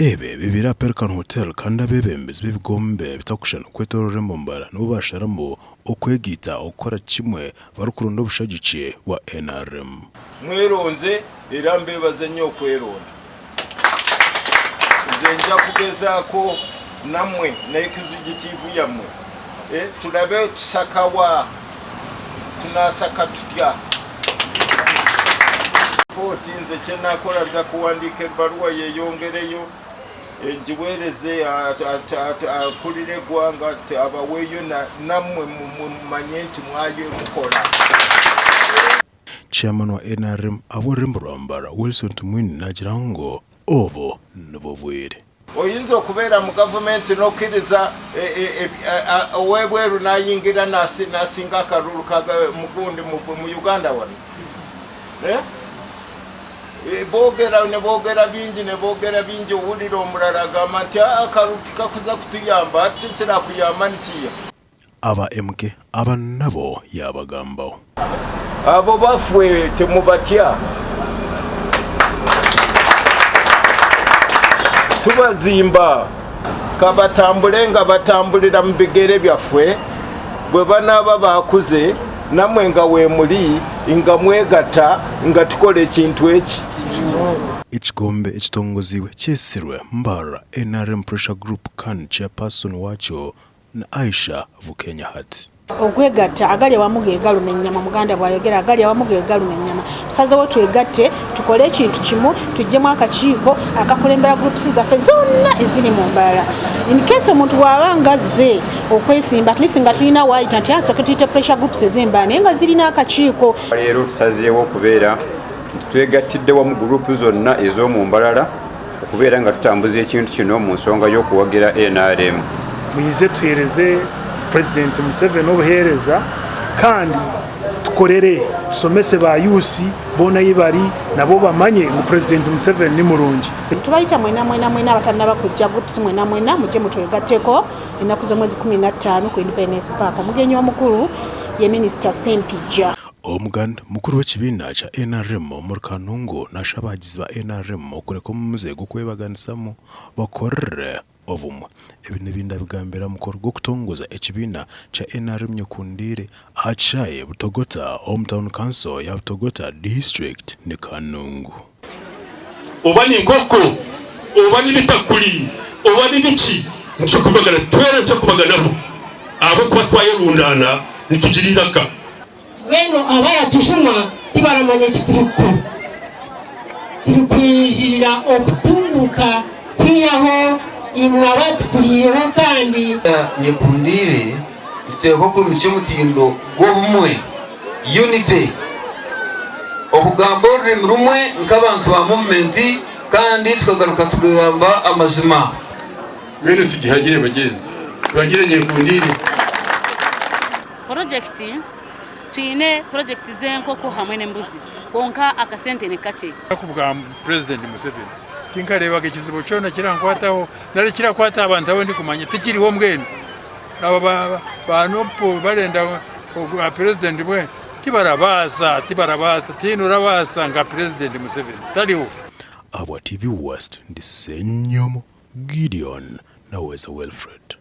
Ebi bibaire aha Pelican Hotel kandi abeebembezi b'ebigombe bitakushushana okwetooroora Embombara nibo baasharamu okwegaita okukora kimwe barikuronda obushagiki bwa nrm. Mweronze era mbebaze nnyo okweronda. Nze nja kugezaako namwe na ekizugitiivu yammwe turabe tusaka wa, tunasaka tutya. Kooti nze kyenakora nja kuwandiika ebbaruwa yeyongereyo ngiweereze akulira eggwanga abaweeyo nammwe mumanye nti mwayemukora. Chairman wa nrm ahabw'orurembo rwa Mbarara, Wilson Tumwine naagira ngu obu nibwo bwire. Oyinza okubeera mu gavumenti n'okkiriza ow'ebweru nayingira nasinga akaruru ka mugundi mu Uganda wano? Boogera neboogera bingi neboogera bingi owulira omurara agamba nti akaruru tikakuza kutuyamba hati ekirakuyamba nikiiha? Aba MK aba nabo yaabagambaho. Abo bafwe timubatya. Tubazimba. Ka batambule nga batambulira mu bigere byaffe, bwe banaaba baakuze, namwe nga weemuri, nga mwegatta, nga tukora ekintu eki. Ekigombe ekitongoziibwe kyetsirwe Mbarara NRM Pressure Group kandi Chairperson waakyo na Aisha Bukenya hati. Okwegatta, agali awamu ge galuma ennyama, Omuganda bw'ayogera, agali awamu ge galuma ennyama. Tusazeewo twegatte tukole ekintu kimu, tuggyemu akakiiko akakulembera groups zaffe zonna eziri mu Mbarara. In case omuntu bw'aba nga azze okwesimba at least nga tulina waayita nti nsooke tuyite pressure groups ez'e Mbarara naye nga zirina akakiiko. Leero tusazeewo okubeera nti twegattidde wamu gurupu zonna ez'omu Mbarara okubeera nga tutambuza ekintu kino mu nsonga y'okuwagira nrm. Mwize tuheereze Purezidenti Museveni obuheereza kandi tukorere tusomese ba yuusi boona ahi bari nabo bamanye ngu Purezidenti Museveni ni murungi. Tubayita mwena mwena mwena abatannaba kujja groups mwena mwena mujje mutwegatteko ennaku z'omwezi 15 ku Independence Park. Omugenyi omukulu ye Minisita Ssempijja. Omuganda mukuru w'ekibiina kya nrm omuri Kanungu nashaba abahagizi ba nrm okureka omuze gw'okwebaganisamu bakorere obumwe. Ebi n'ebindi abigambire aha mukoro gw'okutongoza ekibiina kya nrm Nyekundiire aha kishaayi Butogota omu tauni kanso ya Butogota disiturikiti ni Kanungu. Oba ni nkoko, oba ni bitakuri, oba ni biki, nitukubagana twena nitukubaganaho, ahabw'okuba twayerundaana nitugira eiraka. Mbwenu abaratujuma tibaramanya eki turikukora. Turikwinjirira okutunguuka kwihaho imwe abatukuriireho kandi. Nyekundiire nituteekwa okwimutsya omutindo gw'obumwe, unity, okugamba orurimi rumwe nk'abantu ba muvumenti kandi tukagaruka tukagamba amazima. Mbwenu tugihagire bagyenzi, tuhagire Nyekundiire. Purojekiti, Twine purojekiti z'enkoko hamwe n'embuzi kwonka akasente ni kakye. Kubwa Purezidenti Museveni tinkareebaga ekizibu kyona kirankwataho nari ekirakwata aha bantu abu ndikumanya tikiriho mbwenu. Aba ba Nup barenda obwa Purezidenti mbwenu tibarabaasa tibarabaasa tihaine orabaasa nka Purezidenti Museveni tariho. Ahabwa TV West, ndi Ssenyomo Gideon Naweza Wilfred.